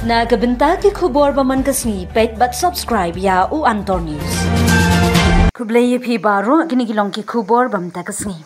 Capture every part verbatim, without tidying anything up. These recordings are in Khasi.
Na ka bynta ki khubor ba man ka sngi, peit bad subscribe ïa u Antor News. Khublei ïa phi baroh, kine ki long ki khubor ba mynta ka sngi.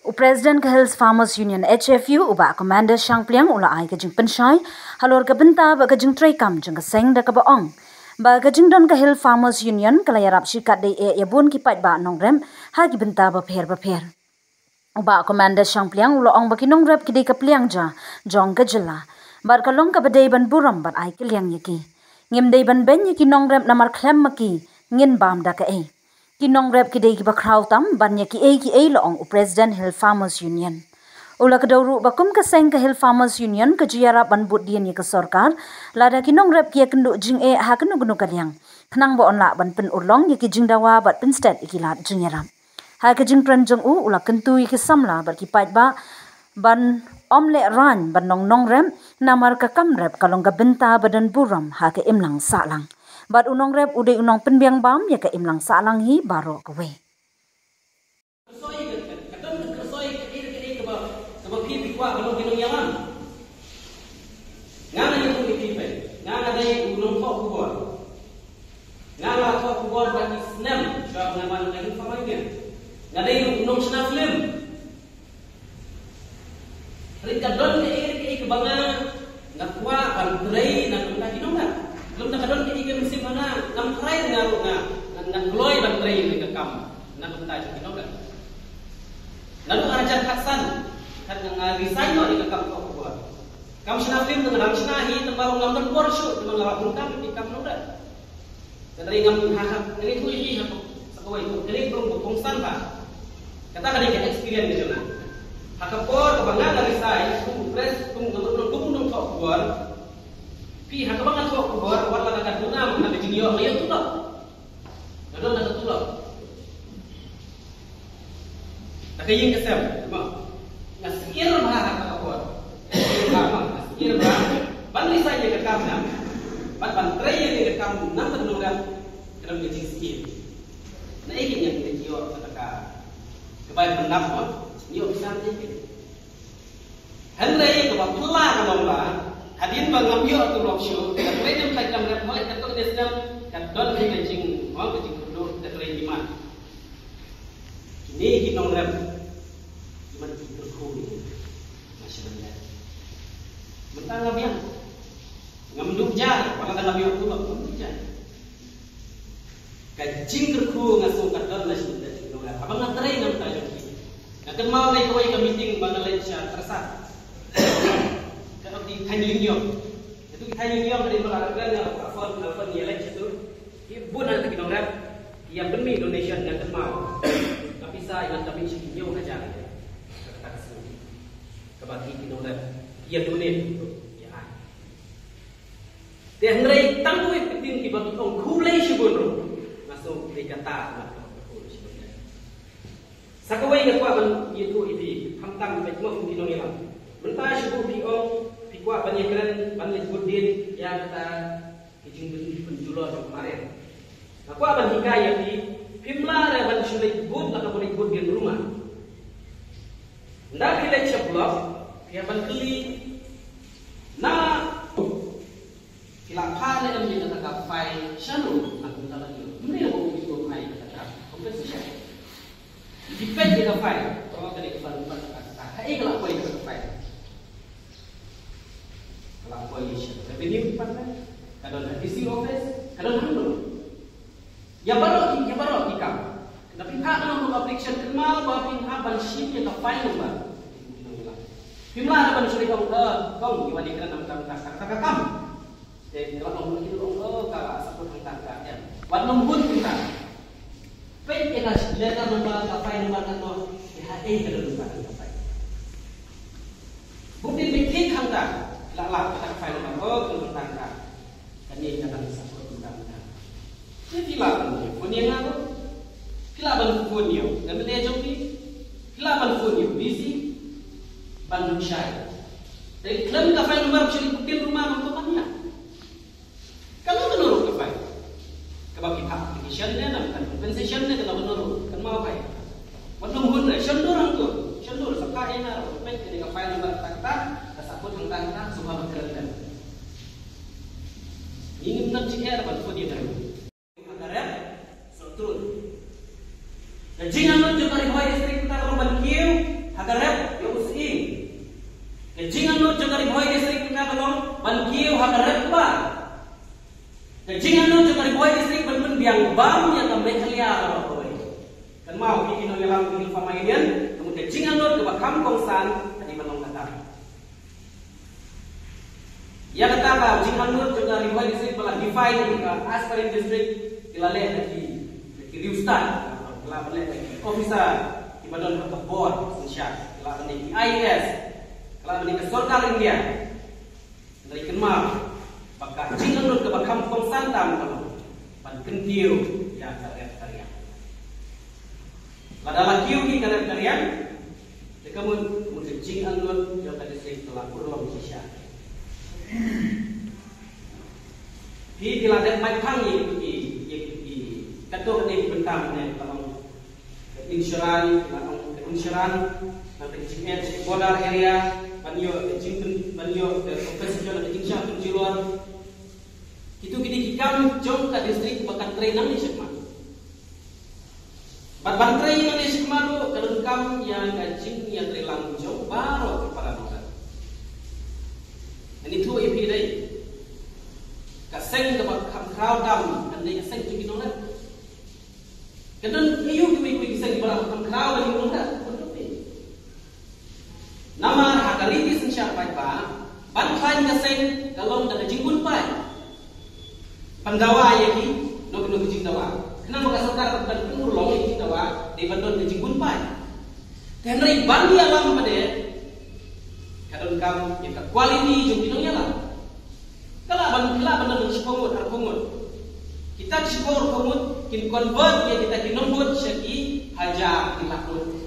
U President ka Hills Farmers Union, H F U, u Bah Commander Shangpliang, u la ai ka jingpynshai halor ka bynta bad ka jingtreikam jong ka seng da kaba ong ba ka jingdon ka Hill Farmers Union ka la ïarap shikatdei eh ïa bun ki paidbah nongrep ha ki bynta bapher bapher. U Bah Commander Shangpliang u la ong ba ki nongrep ki dei ka pliang ja jong ka jylla bad ka long kaba dei ban burom bad ai kylliang ïa ki. Ngim dei ban beiñ ïa ki nongrep namar khlem ma ki ngin bam da kaei. Ki nongrep ki dei kiba khraw tam ban ïa kiei kiei, la ong u President Hill Farmers Union. U la kdew ruh ba kum ka seng ka Hill Farmers Union ka ju ïarap ban bud dien ïa ka sorkar lada ki nongrep ki ïakynduh jingeh ha kano kano ka liang, khnang ba yn lah ban pynurlong ïa ki jingdawa bad pynstet ïa ki lad jingïarap. Ha ka jingkren jong u, u la kyntu ïa ki samla bad ki paidbah ban ym lehraiñ ban long nongrep, namar ka kam rep ka long ka bynta ba don burom ha ka imlang sahlang. Bad u nongrep u dei u nongpynbiang bam ïa ka imlang sahlang hi baroh kawei. Nga nga dei u nongthoh khubor. Nga nga dei u nongthoh khubor. Nga nga thoh khubor ba ki snem shuwa ba nga wan na ka Hill Farmers Union. Nga dei u nongshna film. Rit ka don kaei kaei kaba nga nga kwah ban trei na ka bynta ki nongrep. Lem da ka don kaei kaei mynsiem ba nga ngam trei, nga ruh nga nga kloi ban trei ïa ka kam na ka bynta ki nongrep. Naduh arhajar khatsan, kat nga resign noh ïa ka kam thoh khubor. Kam shna film nga dang shna hi, tang ba ruh ngam don por shuh, tang ba nga ruh kam ïa ki kam nongrep. Ka trei ngam ha ka, ka trei thui hi ha ka, sa kawei ka trei bro ko kongsan ba. Kata ka dei ka experience ka jong nga. Ha ka por kaba nga la resign kum u pres, kum nga mut kum u nongthoh khubor. Phi, ha kaba nga thoh khubor, wat la ka duna, ha ka jingïoh nga ïoh tulop. Nga don la ka tulop. Da ka ïing ka sem, mo. Nga sngewbha ha kata ka por. Nga sngewbha, mo. Nga sngewbha ban resign ïa ka kam na. Ban, ban trei ïa ka kam na ka nongrep, ka don ka jingsngew. Na ei ka ïa ka ïoh kata ka, ka bai pyndap, mo. Ïoh pisa na ei ka. Hynrei kaba phylla ka long ba hadien ba ngam ïoh tulop shuh, ka trei nym thait kam rep, hooid katto katne snem ka don hi ka jing, mo, ka jingkyrduh ka trei nimat. Kine ki nongrep, nimat ki kyrkhu ni. Masha Allah. Mynta nga biang. Ngam duh jar, wat la ngam ïoh tulop, ngam duh jar. Ka jingkyrkhu nga sngew ka don na shu ka jingkyrkhu. Haba nga trei na bynta jong ki, nga kynmaw ngai kawei ka meeting ba nga leit sha Tyrsa. Ka dei ki thaiñ Lyngïong. Ïa tu ki thaiñ Lyngïong ka dei ba la kren, nga la phone, phone ïa leit sha tu. Ki bun na ki nongrep ki ïa pynmih donation, nga kynmaw. Ka pisa ïa ka mih shi hynñiew hajar. Kata ka sngi kaba ki, ki nongrep ki ïa donate, ïa ai. Te hynrei tang kawei ka ktien kiba ki ong khublei shibun ruh, nga sngew dei kata, nga sngew khublei shibun. Sa kawei nga kwah ban ïathuh ïa phi, khamtam peit mo kum ki nongïalam. Mynta shibun phi ong phi kwah ban ïakren, ban leit bud dien ïa kata ki jingpynjulor jong ka mareh. Nga kwah ban hikai ïa phi, phim lah re ban shu leit bud la kaba leit bud dien rumah. Ynda phi leit sha block, phi hap ban kylli na, phi la phah ne em ïa kata ka file shano, na kumta la ïoh. Ym dei ba u pynlong ai kata ka compensation. Phi peit ïa ka file, oh, ka dei ka file, ka dei ka file. Haei ka la poi ïa ka file? Ka la poi sha Revenue Department, ka don ha D C office, ka don hangno. Ïa baroh ki, ïa baroh ki kam. Lada phi phah ka number of application, kynmaw ba phin hap ban shim ïa ka file number. Phim lah ban shu leit ong, eh, kong, ngi wan ïakren na bynta kata ka kam. Te ngi la ong, ngi la ong, oh, ka la support hangta ka, em. Wat nym hun kumta. Peit ïa ka letter number, ka file number, ka to, ïa haei ka don number ka file. Bud dien beit hangta, la lap kata ka file number, oh, ka don hangta. Kane ka dang support hangta hangta. Te phi lah ban phone ïa nga ruh. Phi lah ban phone ïa u M L A jong phi. Phi lah ban phone ïa u D C ban nym shai. Te khlem ka file number, phi shim ïa u pin rumah, ngam tip ban ïa. Kano kano ruh ka file. Kaba phi phah application ne, namar compensation ne, kano kano ruh, kynmaw ba ïa. Wat nym hun re, shon dur hangto, shon dur, sa phah ïa nga ruh, peit kane ka file number kata kata, ka support hangta hangta, sngewbha ban kren lem. Jingeh ban put ïa ka rep, so trun. Ka jingangnud jong ka Ri Bhoi District mynta ka long ban kiew ha ka rep ïa u sying. Ka jingangnud jong ka Ri Bhoi District mynta ka long ban kiew ha ka rep ba. Ka jingangnud jong ka Ri Bhoi District ban pynbiang bam ïa ka Meghalaya baroh kawei. Kynmaw ïa ki nongïalam ki Hill Farmer Union, ka mut ka jingangnud kaba kham kongsan ka dei ban long kata. Ïa kata ka jingangnud jong ka Ri Bhoi District ba la define ïa ka aspiring district, ki la leh da ki, da ki riewstad, ki la leh da ki officer kiba don ha ka bor synshar, ki la leh da ki I A S, ki la leh da ka sorkar India. Hynrei kynmaw ba ka jingangnud kaba kham kongsan tam ka long ban kyntiew ïa ka rep ka riang. Lada la kiew ïa ka rep ka riang, te ka mut, ka mut ka jingangnud ïa ka district ka la urlong shisha. Phi, phi la dep mai phang ïa ki, ïa ki, katto katne ki bynta ne ka long ka insurance, ka long ka insurance, nangta ka jingeh sha border area, ban ïoh ka jingpyn, ban ïoh ka compensation, ka jingshah pynjulor. Kitu ki dei ki kam jong ka district ba kan trei nangne shakhmat. Bad ban trei nangne shakhmat ruh ka donkam ïa ka jingïatreilang jong baroh ki para nongran. Ngan ïathuh ïa phi dei, ka seng kaba kham khraw tam kan dei ka seng jong ki nongrep. Ka don aïu kiwei kiwei ki seng ba la kham khraw ïa ki nongrep? Namar ha ka riti synshar paidbah, ban khlaiñ ka seng ka long da ka jingbun paid. Ban dawa ïa ki, noh ki, noh ki jingdawa. Khnang ba ka sorkar kan pynurlong ïa ki jingdawa, dei ban don ka jingbun paid. Te hynrei ban ïalam pat de, ka donkam ïa ka quality jong ki nongïalam. Ka lah ban, ka lah ban don shiphew ngut, arphew ngut. Kita ki shiphew arphew ngut kin convert ïa kita ki nongbud sha ki hajar, ki lak ngut.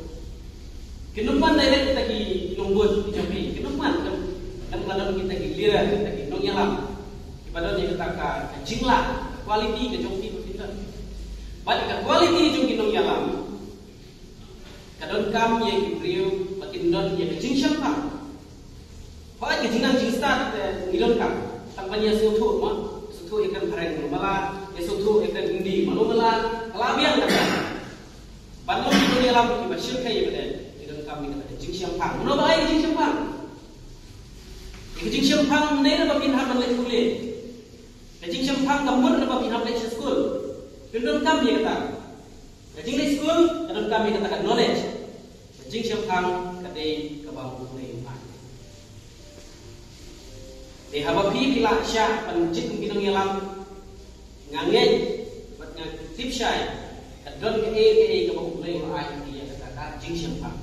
Kin ym pyndirect kita ki nongbud ki jong phi, kin ym pyn, kan, kan la don kita ki leader, kita ki nongïalam. Kiba don ïa kata ka, ka jinglah, ka quality ka jong ki ba kin don. Bad ka quality jong ki nongïalam ka donkam ïa ki briew ba kin don ïa ka jingshemphang. Hooid, ka jingnang jingstad, eh, ngi donkam. Tang ban ïa sngewthuh mo, sngewthuh ïa ka phareng mo mala, ïa sngewthuh ïa ka Hindi mo mala, ka la biang kata. Ban long ki nongïalam kiba shyrkhei ïa ka dei, ngi donkam ïa ka jingshemphang. Mano ba ai jingshemphang? Ïa ka jingshemphang ne ba phin hap ban leit pule. Ka jingshemphang ka mut ba phin hap leit sha skul. Phin donkam ïa kata. Ka jingleit skul ka donkam ïa kata ka knowledge. Ka jingshemphang ka dei kaba U Blei u ai. Te haba phi, phi la shah ban jied kum ki nongïalam, nga ngeit bad nga tip shai ka don kaei kaei kaba U Blei u ai ïa kata ka jingshemphang.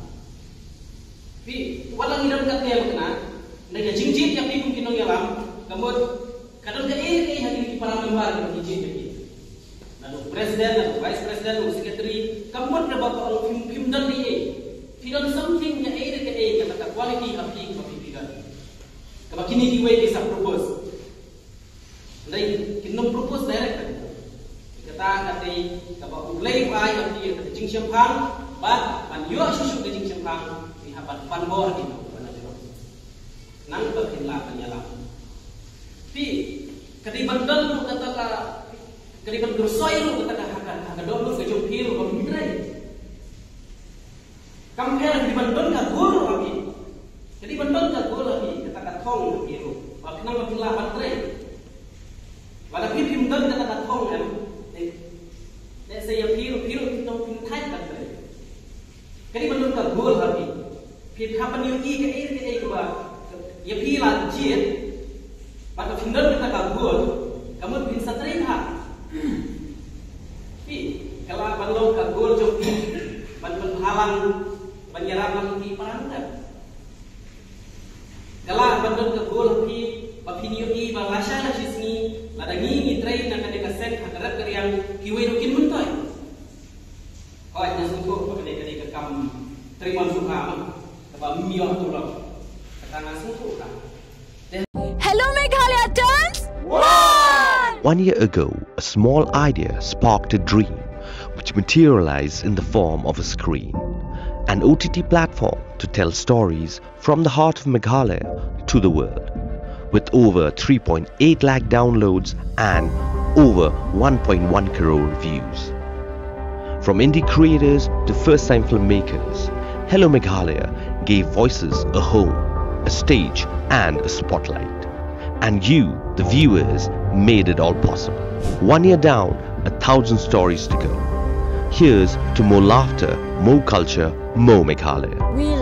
Phi, wat la ngi don katne ba kane, ne ka jingjied ïa phi kum ki nongïalam ka mut ka don kaei kaei ha ki para member kiba ngi jied ïa ki. Naduh president, naduh vice president, naduh secretary, ka mut na ba ka ong phim, phim don kaei. Phi don something kaei re kaei, kata ka quality ha phi kaba phi, phi don. Kaba kine kiwei ki sa propose. Hynrei kin ym propose direct. Kata ka dei kaba U Blei u ai ha phi, kata ka jingshemphang, bad ban ïoh shuh shuh ka jingshemphang, phi hap ban pan bor ha ki nongïalam. Nang ba phin lah ban ïalam. Phi, ka dei ban don ruh kata ka, ka dei ban kyrsoi ruh kata ka ha ka, ha ka dohnud ka jong phi ruh ba phin trei. Kam pher, ka dei ban don ka goal ruh ha phi. Ka dei ban don ka goal ha phi, kata ka thong ha phi ruh. Ba khnang ba phin lah ban trei. Lada phi phim don kata ka thong em, eh, let's say ïa phi ruh, phi ruh phin thait ban trei. Ka dei ban don ka goal ha phi. Phi hap ban ïohi kaei kaei kaba ïa phi la jied. Bad ba phin don kata ka goal, ka mut phin sa trei bha. Phi, ka lah ban long ka goal jong phi ban pynbhalang, ban ïarap lang ïa ki para nongran. Ka lah ban don ka goal ha phi ba phin ïohi ba lashai lashisngi lada ngi, ngi trei na kane ka seng ha ka rep ka riang, kiwei ruh kin myntoi. Hooid, nga sngewthuh ba kane ka dei ka kam trei mon sngewbha, kaba ym ïoh tulop. Kata nga sngewthuh ka. Hello Meghalaya turns one! One year ago, a small idea sparked a dream which materialized in the form of a screen, an O T T platform to tell stories from the heart of Meghalaya to the world, with over three point eight lakh downloads and over one point one crore views. From indie creators to first time filmmakers, Hello Meghalaya gave voices a home, a stage, and a spotlight. And you, the viewers, made it all possible. One year down, a thousand stories to go. Here's to more laughter, more culture, more Meghalaya. We